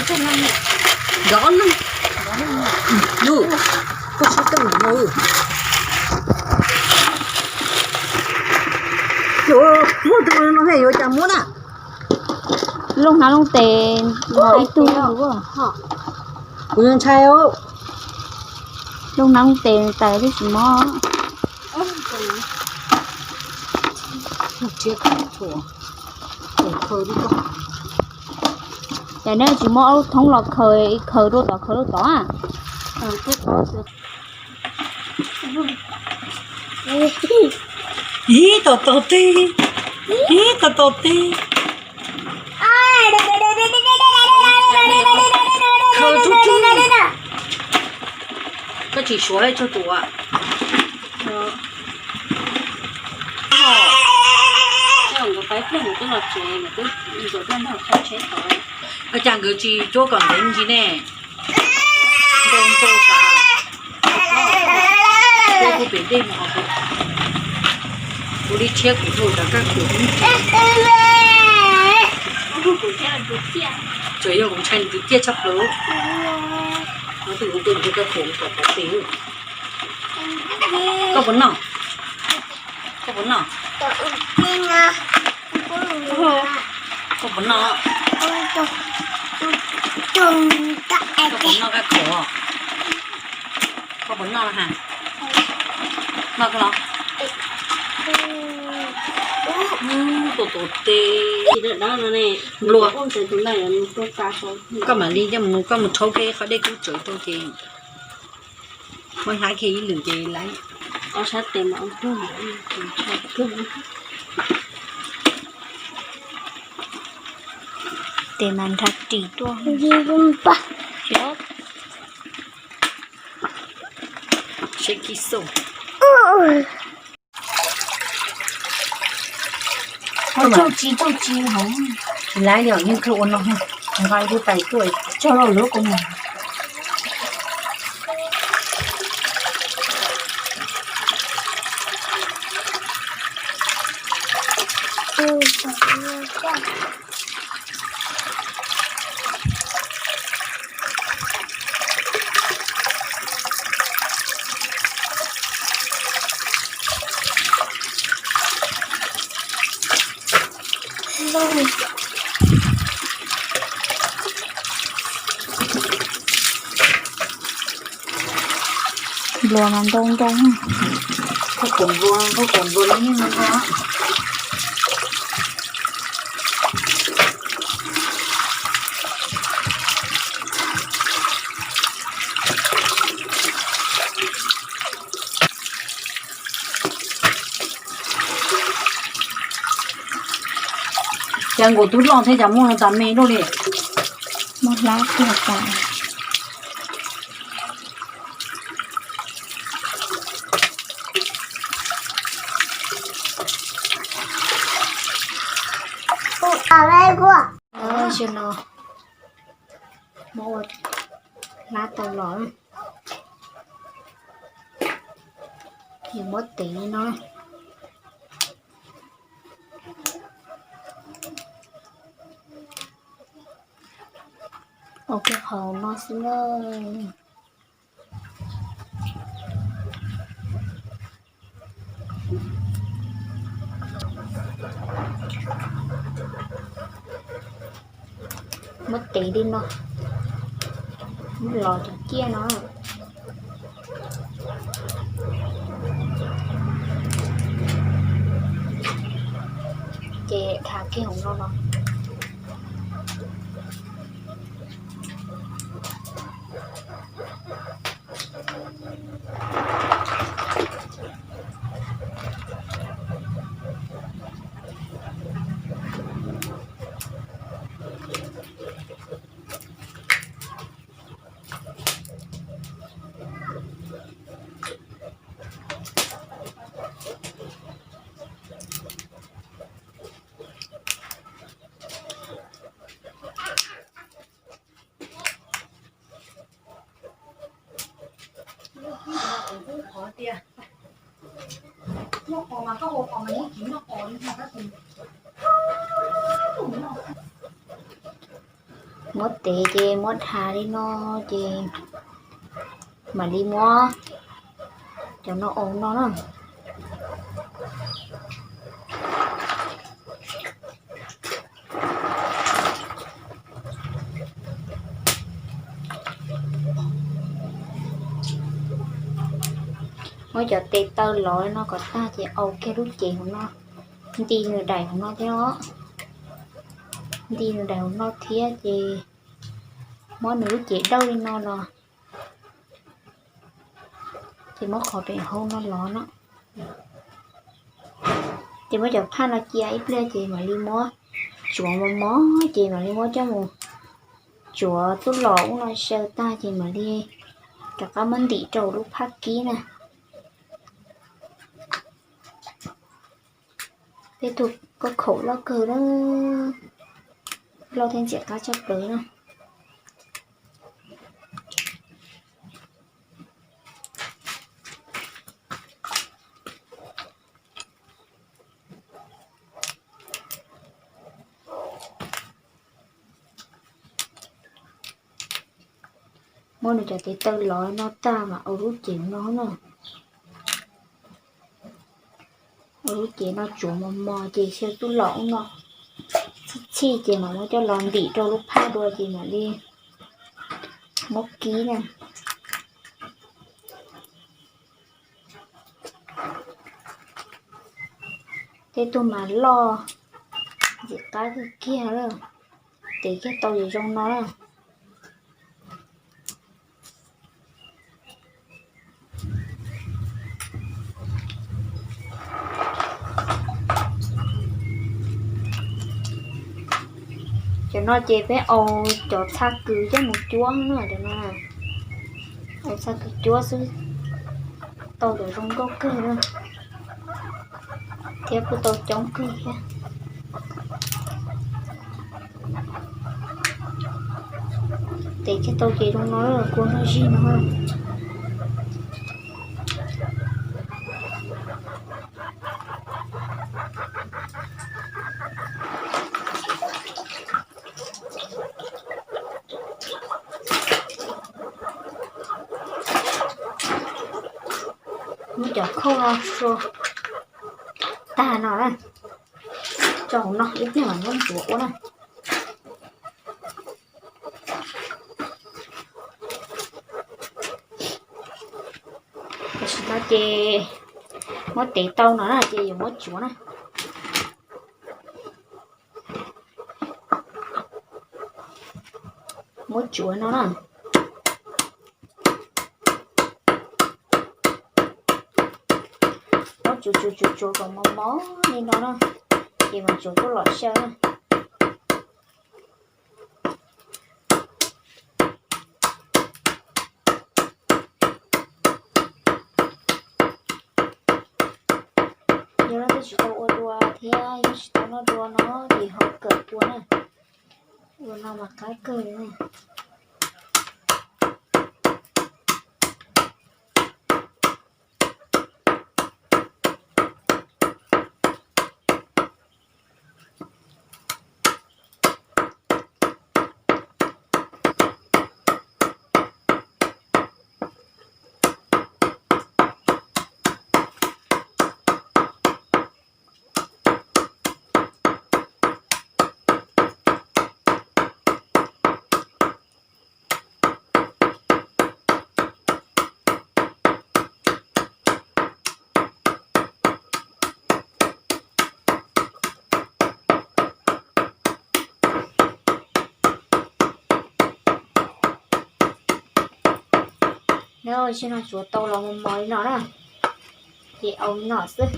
Nrov lwj, lwj, koj tsis tau no. Muaj tus no yuav cas muab na. Looj hnav looj tes, ib tug kuv ntshai. Looj hnav looj tes tais twb tsis mob. Ces nej tsis muab ob lub thoob los khaws, khaws rau tom, khaws rau tom. Ib tom tom teg, ib tom tom teg. Khaws tsuag tsuag, koj tsis suav tsuag tsuag. Ua cas nkawd tsis cuab kom ntev ntsis ne? Nrau nrau sav, kuv pem dej mus, kuv li tshiab kuv hu rov qab kuv. Tsuas yog kuv ntshai nws ciaj tshaj plaws. No twb kuv tus ntshai koj khuam kom pov tes. Koj puas noj? Koj puas noj? Koj puas noj? Koj puas noj koj khuam? Koj puas noj ha? Noj koj los. Tus tus tes nplua. Koj mam li coj mus, koj mus rhaub kiag qhov dej kub tsawv rau ces muab hlab kiag ib lwm ces lawm. Tes mas nrhav ris tuaj. Seb kib xauj. Tsis tau tsis hov, tsis laib li os, yeej kawg ua no, nqa ib lub tais tuaj coj lauj lub kua muag. Nplua mas ntau ntau. Koj khuam nplua, koj khuam nplua li nej no. Cas nkaus twb loj thiab cas muaj no tas me luaj li. Muaj hlab kiag tas. Zaum no muab ua hlab tau los, ces muab tev li no. Ua kiag qhov no xwb na. Muab tev li no, muab los cov ciaj no, ces thav kiag hauv no los. Muaj qos mas koj ua qos mas yeej tsis muaj qos li ntag tab sis. Muab tev ces muab dhau li no ces mam li muab cov no ua no na. Muab cov tes taw lov no kom tag ces ua kiag lub cev hauv no, nti nws daim hauv no thiab os. Nti nws daim hauv no thiab ces muab nws lub cev dawj li no los, ces muab qhov pem hauv no los no. Ces muab cov phaj no cia ib pliag ces mam li muab tsuav mos mos ces mam li muab coj mus tsuav tub los ub no xyaw tag ces mam li rov qab muab ntim rau lub phaj kib na. Peb tug koj khaum loj kawg na, loj thiab ntxim qab tshaj plaws na. Muab nws cov tes taw lov no tag mas ua lub cev no na. Ua lub cev no tsuav mos mos ces xyaw tub los ub no txhij txhij ces mam muab coj los ntim rau lub phaj dua ces mam li muab kib na. Tej tug mas loj ntxim qab kawg kiag lawm, tev kiag tau ces zoo no na. Cov no ces peb ua cov txha kws coj mus cuab na, cov no ua txha kws cuab xwb, tau cov zoo nkauj kawg na, thiab kuj tau coob kawg thiab. Tev kiag tau ces zoo no, kua muag zig no. Muab cov khauj no sua tag no na, tso hauv no ib pliag mam muab ntxuav ua na. Tam sim no ces muab tev tau no na ces yuav muab tsuav na. Muab tsuav no na. Muab tsuav tsuav tsuav tsuav kom mos mos li no na, ces mam tsuav tub los xyaw na. Yog leej twg tsis tau ua dua thiab yog tsis tau noj dua no ces ho kawm ua na. Ua no mas qab kawg li. Nyob zaum no tsuav tau los mos mos li no na, ces au li no xwb.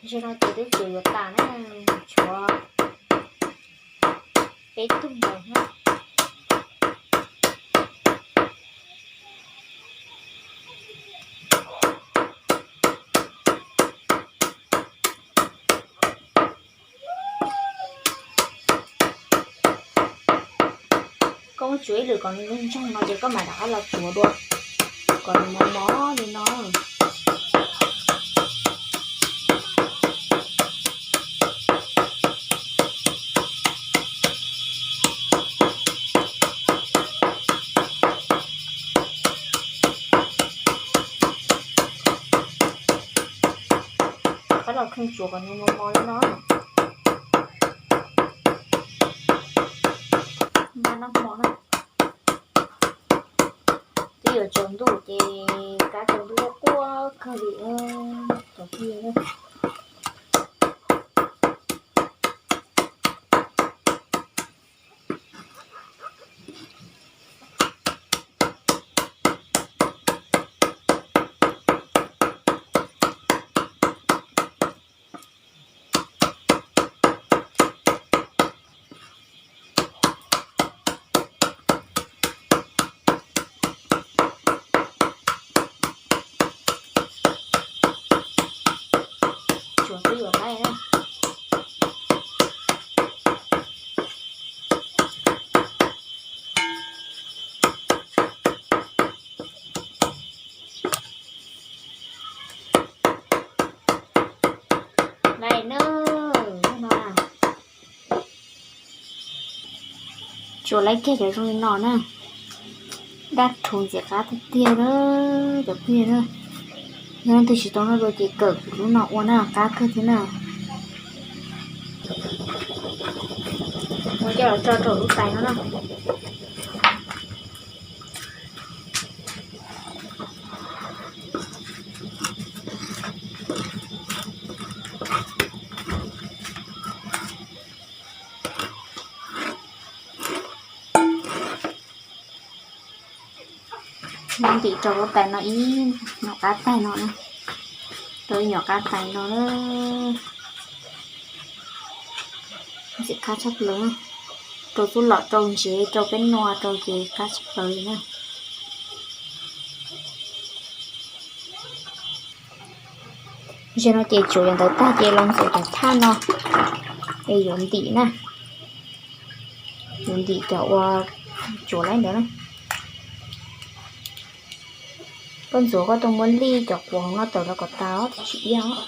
Zaum no ces twb tsuav yuav tas na, tshuav peb tug ntawd na. Koj muab Tsuav ib lwm kom nws ntsoog no ces koj mam rov qab los tsuav dua kom nws mos mos li no. Rov qab los kheej tsuav kom nws mos mos li no. Npaj noj hmo na. Twb yuav tsaus ntuj ces kab tsaus ntuj quaj quaj kawg li cov phooj ywg. Tsuav twb yuav laij na. Laij na, no na. Tsuav laij kiag cov zoo li no na. Daj rhuv ntxim qab tiag tiag na cov phooj ywg na. Yog leej twg tsis tau noj dua ces kawm kuv lub no ua na, qab kawg thiab na. Muab coj los tso rau lub tais no na. Muab ntim rau lub tais no ib nyuag qab tais no na. Rau ib nyuag qab tais no na. Ntxim qab tshaj plaws na. Rau txuj lom rau ntsev rau peb nua rau ces qab tshaj plaws li na. Zaum no ces tsuav cov ntawd tag ces los ntxuav cov thaj no es yuav ntim na. Yuav ntim cov uas tsuav laij ntawd na. Koj ntxuav koj tau muab lij cov quav hauv no tawm los kom tas os, tsis iab os.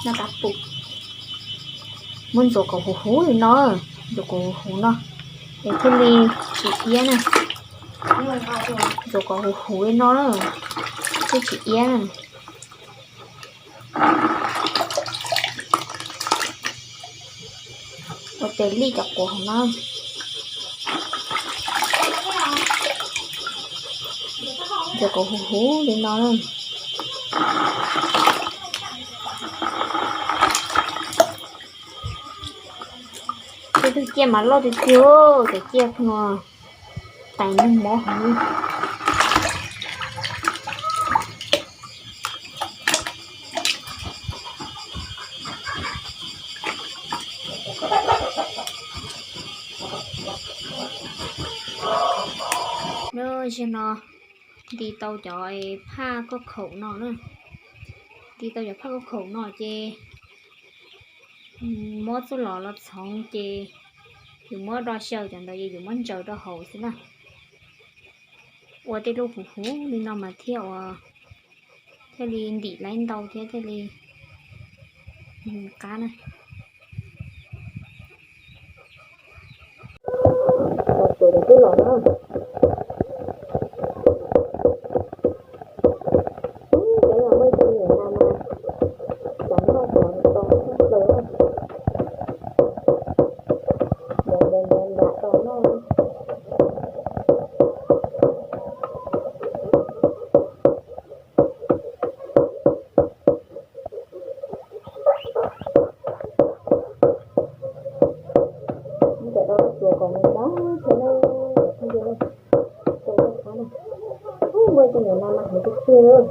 Noj qab pum. Muab ntxuav kom huv huv li no, ntxuav kom huv huv no es thiaj li tsis iab na. Ntxuav kom huv huv li no na, thiaj tsis iab na. Ua tes lij cov quav hauv no. Ntxuav kom huv huv li no na. Tej tug ciaj mas loj tiag tiag, cov ciaj no tais nug mob heev. Zaum no nti tau cov phaj koj khaum no na. Nti tau cov phaj koj khaum no ces muab txuj lom los txhoov ces yus muab do xyaw cov ntawd ces yus muab ntsaws rau hauv xwb na. Ua tej lub huv huv li no mas thiaj ua, thiaj li ntim laib ntau thiab thiaj li qab na. Tsuav cov tub los na. Peb los muaj ib tug niam nas mas cov noj cov tau tshaj plaws na. Nram nram nram tau noj. Cov no tsuav kom mus dawb thiab na, cov phooj ywg na, tau laj qab na. Ub, muaj ib tug niam nas mas heev tiag tiag li.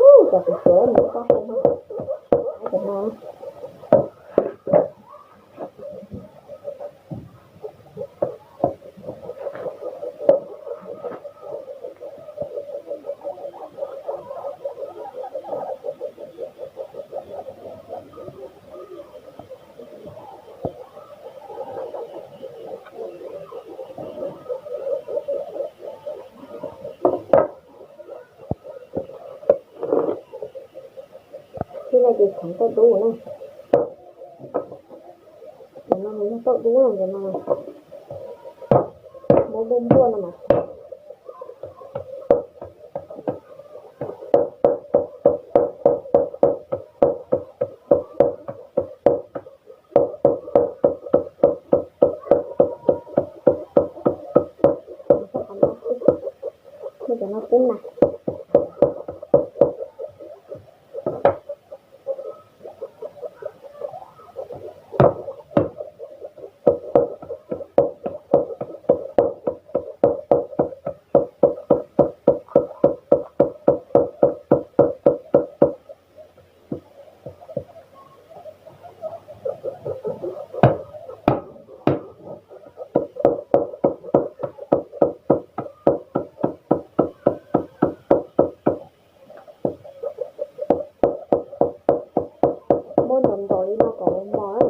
Ub, cov kuv tsuav mus txog no, cov no. Ces kheev tauj dub na. Cov no yog tauj dub no, cov no muab npuaj npuaj no mas. Muab cov no pub na. Muab nrov nrov li no kom mos.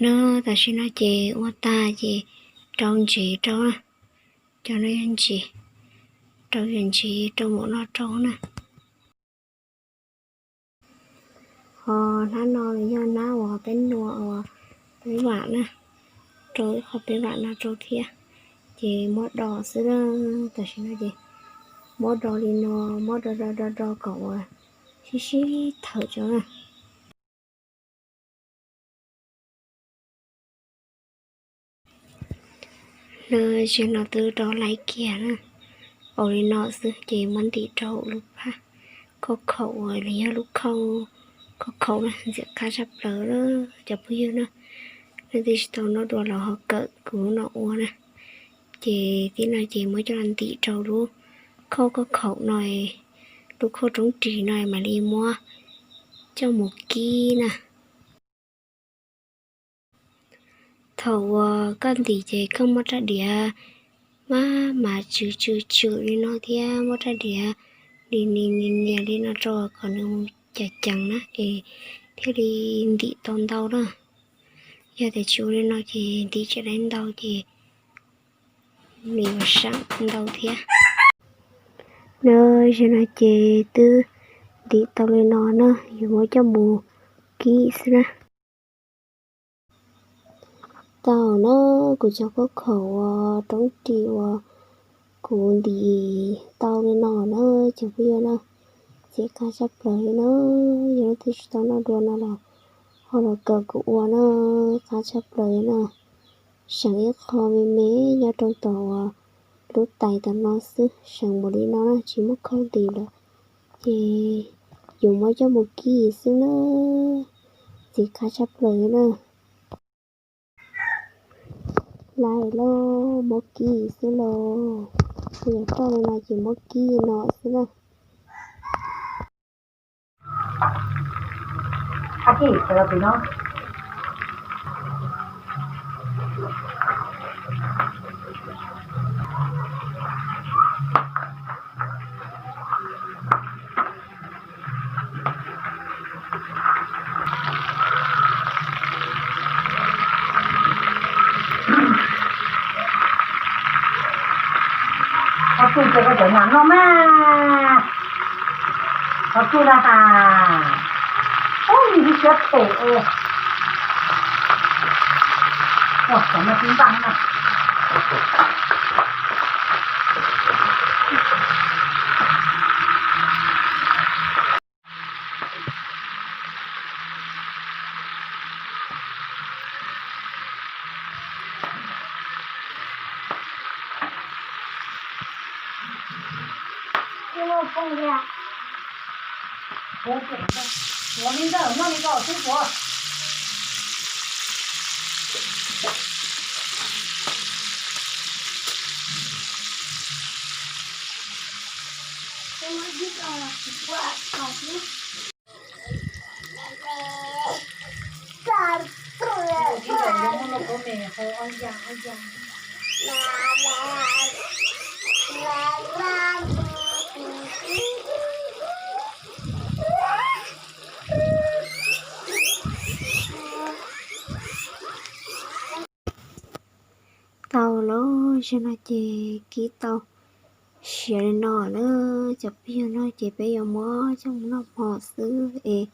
No tam sim no ces ua tag ces rau ntsev rau na. Cov no yog ntsev, rau yam ntsev rau maum no rau na. Ho hnab no yog hnab uas peb nua uas peb vam na, rau ib qho peb vam no rau thiab. Ces muab do xwb na, tam sim no ces muab do li no, muab do do do do kom uas sib sib thawm tso na. No, zaum no twb rau laib kiag na, ua li no xwb ces muab ntim rau lub phaj khauj khaum uas nws yog lub khauj khauj khaum na, ntxim qab tshaj plaws cov phooj ywg na. Nej twb tsis tau noj dua los ho kawm kuv lub no ua na. Ces tib no ces muab coj los ntim rau lub khauj khauj khaum no, lub khauj roob ris no mam li muab coj mus kib na. Thaum uas koj ntim ces koj muab rab diav maj mam tswm tswm tswm li no thiab muab rab diav nias nias nias nias li no rau kom nws mus ceev ceev na es thiaj li ntim tau ntau na. Yog tias tsis ua li no ces ntim tsis tau ntau ces nws yuav sab ntau thiab. No, zaum no ces twb ntim tau li no na, yuav muab coj mus kib xwb na. Tau na, kuv cov khauj khaum uas roob ris uas kuv ntim tau li no na, cov phooj ywg na, ntxim qab tshaj plaws li na. Yog leej twg tsis tau noj dua no los ho los kawm kuv ua na, qab tshaj plaws li na. Seem ib qho me me nyob rau tom uas lub tais tom no xwb, seem npaum li no na, tsis muaj khauj ntim lawm. Ces yuav muab coj mus kib xwb na, ntxim qab tshaj plaws li na. Lawm lauj, muab kib xwb lauj. Kuv yuav roj li no ces muab kib no xwb na. Qhov txuj ces koj cov nas noj mas. Qhov txuj na has. Ub, nws siab phem. Ua xyov mas tib npaj na. Ua li ntawd noj li ko xwb puas? Tau lawm, zaum no ces kib tau siav li no na. Cov phooj ywg, no ces peb yuav muab coj mus noj hmo xwb es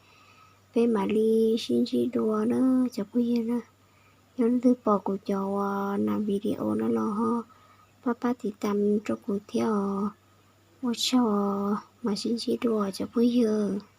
peb mam li sib ntsib dua na cov phooj ywg na. Yog leej twg pom kuv cov uas nas video no los ho pab pab tiv tam rau kuv thiab os. Ua tsaug, mam sib ntsib dua cov phooj ywg.